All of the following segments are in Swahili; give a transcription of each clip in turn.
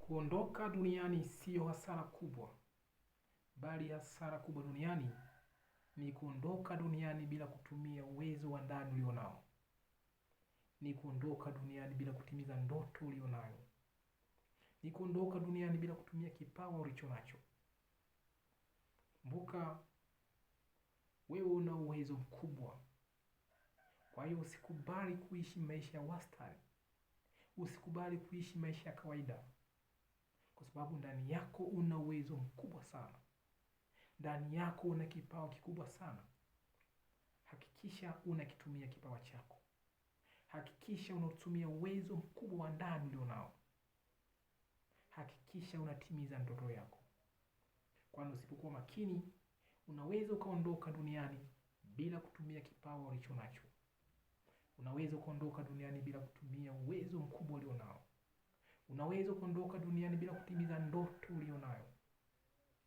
Kuondoka duniani siyo hasara kubwa, bali hasara kubwa duniani ni kuondoka duniani bila kutumia uwezo wa ndani ulionao, ni kuondoka duniani bila kutimiza ndoto ulionayo, ni kuondoka duniani bila kutumia kipawa ulicho nacho. Kumbuka, wewe una uwezo mkubwa. Kwa hiyo usikubali kuishi maisha ya wastani, usikubali kuishi maisha ya kawaida, kwa sababu ndani yako una uwezo mkubwa sana, ndani yako una kipawa kikubwa sana. Hakikisha unakitumia kipawa chako, hakikisha unatumia uwezo mkubwa wa ndani ulionao, hakikisha unatimiza ndoto yako, kwani usipokuwa makini unaweza ukaondoka duniani bila kutumia kipawa ulicho nacho. Unaweza ukaondoka duniani bila kutumia uwezo mkubwa ulionao. Unaweza ukaondoka duniani bila kutimiza ndoto ulionayo.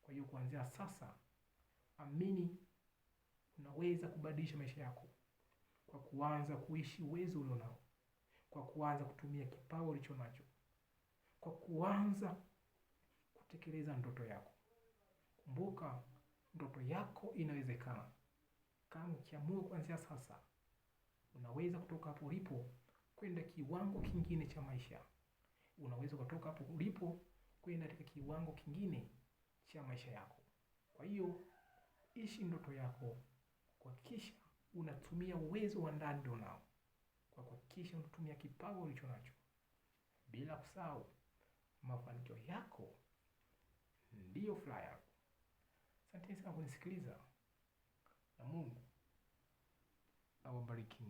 Kwa hiyo kuanzia sasa, amini unaweza kubadilisha maisha yako kwa kuanza kuishi uwezo ulionao, kwa kuanza kutumia kipawa ulicho nacho, kwa kuanza kutekeleza ndoto yako. Kumbuka, ndoto yako inawezekana. Kama ukiamua kuanzia sasa, unaweza kutoka hapo ulipo kwenda kiwango kingine cha maisha. Unaweza kutoka hapo ulipo kwenda katika kiwango kingine cha maisha yako. Kwa hiyo ishi ndoto yako, kuhakikisha unatumia uwezo wa ndani ulionao, kwa kuhakikisha unatumia kipawa ulicho nacho, bila kusahau mafanikio yako ndiyo furaha yako. Asanteni sana kunisikiliza na Mungu awabariki.